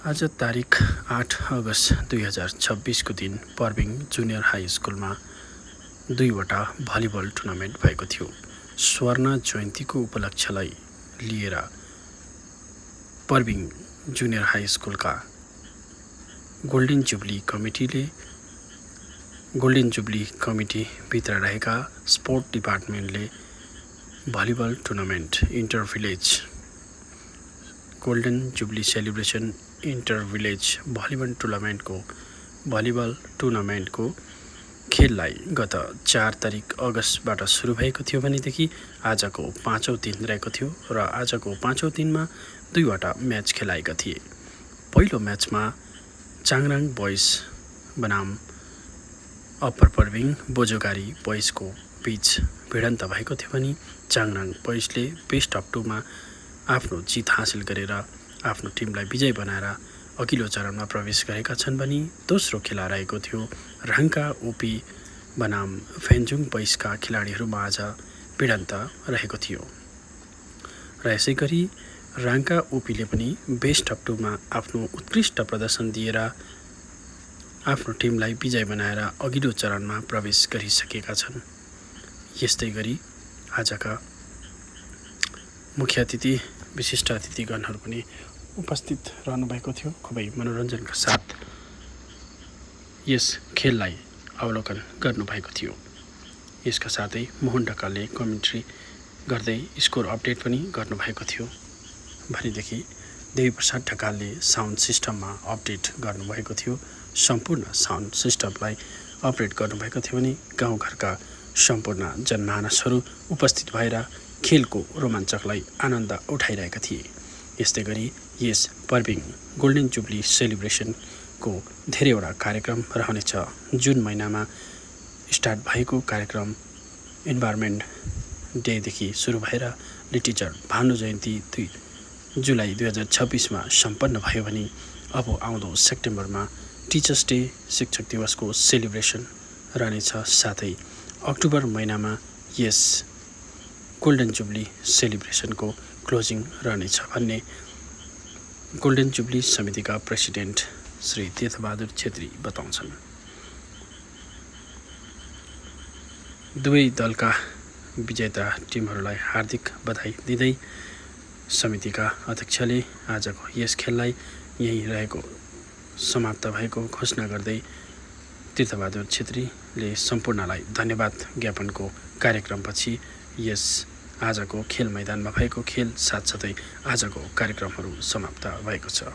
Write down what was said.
आज तारिक 8 अगस्त 2026 को दिन पर्बिङ जुनियर हाई स्कुलमा 2वटा भलिबल टुर्नामेन्ट भएको थियो। स्वर्ण जयन्तीको उपलक्ष्यलाई लिएर पर्बिङ जुनियर हाई स्कुलका गोल्डन जुबली कमिटीभित्र रहेका स्पोर्ट डिपार्टमेन्टले volleyball tournament golden jubilee celebration inter village volleyball टुर्नामेन्टको खेललाई गत 4 तारिक अगस्तबाट सुरु भएको थियो भनेदेखि आजको 5औं दिन रहेको थियो र आजको 5औं दिनमा 2वटा म्याच खेलाएका थिए। पहिलो म्याचमा चाङराङ बोइज बनाम अप्पर पर्बिङ बोजोगारी बोइजको बीच भिडन्त भएको थियो भने चाङराङ बोइजले बेस्ट अफ 2 मा आफ्नो जित हासिल गरेर आफ्नो टिमलाई विजय बनाएर अघिल्लो चरणमा प्रवेश गरेका छन् भने दोस्रो खेला रहेको थियो राङ्का ओपी बनाम फेन्जुङ बोइजका खेलाडीहरूमा आज भिडन्त रहेको थियो र यसै गरी राङ्का ओपीले पनि बेस्ट अफ 2 मा आफ्नो उत्कृष्ट प्रदर्शन दिएर आफ्नो टिमलाई विजय बनाएर अघिल्लो चरणमा प्रवेश गरिसकेका छन्। यस्तै गरी आजका मुख्य अतिथि विशिष्ट अतिथिगणहरू पनि उपस्थित रहनुभएको थियो। खुबै मनोरञ्जनका साथ यस खेललाई अवलोकन गर्नुभएको थियो। यसका साथै मोहन ढकालले कमेन्ट्री गर्दै स्कोर अपडेट पनि गर्नुभएको थियो भनेदेखि देवीप्रसाद ढकालले साउन्ड सिस्टममा अपडेट गर्नुभएको थियो। सम्पूर्ण साउन्ड सिस्टमलाई अपडेट गर्नुभएको थियो भने गाउँघरका सम्पूर्ण जनमानसहरू उपस्थित भएर खेलको रोमाञ्चकलाई आनन्द उठाइरहेका थिए। यस्तै गरी यस पर्बिङ गोल्डन जुबली सेलिब्रेसनको धेरैवटा कार्यक्रम रहनेछ। जुन महिनामा स्टार्ट भएको कार्यक्रम इन्भाइरोमेन्ट डेदेखि सुरु भएर लिटरेचर भानु जयन्ती 2 जुलाई 2026 मा सम्पन्न भयो भने अब आउँदो सेप्टेम्बरमा टिचर्स डे शिक्षक दिवसको सेलिब्रेसन रहनेछ। साथै अक्टोबर महिनामा यस गोल्डन जुबली सेलिब्रेसनको क्लोजिङ रहनेछ भन्ने गोल्डन जुबली समितिका प्रेसिडेन्ट श्री तीर्थबहादुर छेत्री बताउँछन्। दुवै दलका विजेता टिमहरूलाई हार्दिक बधाई दिँदै समितिका अध्यक्षले आजको यस खेललाई यही रहेको समाप्त भएको घोषणा गर्दै तीर्थबहादुर छेत्रीले सम्पूर्णलाई धन्यवाद ज्ञापनको कार्यक्रमपछि यस आजको खेल मैदानमा भएको खेल साथसाथै आजको कार्यक्रमहरू समाप्त भएको छ।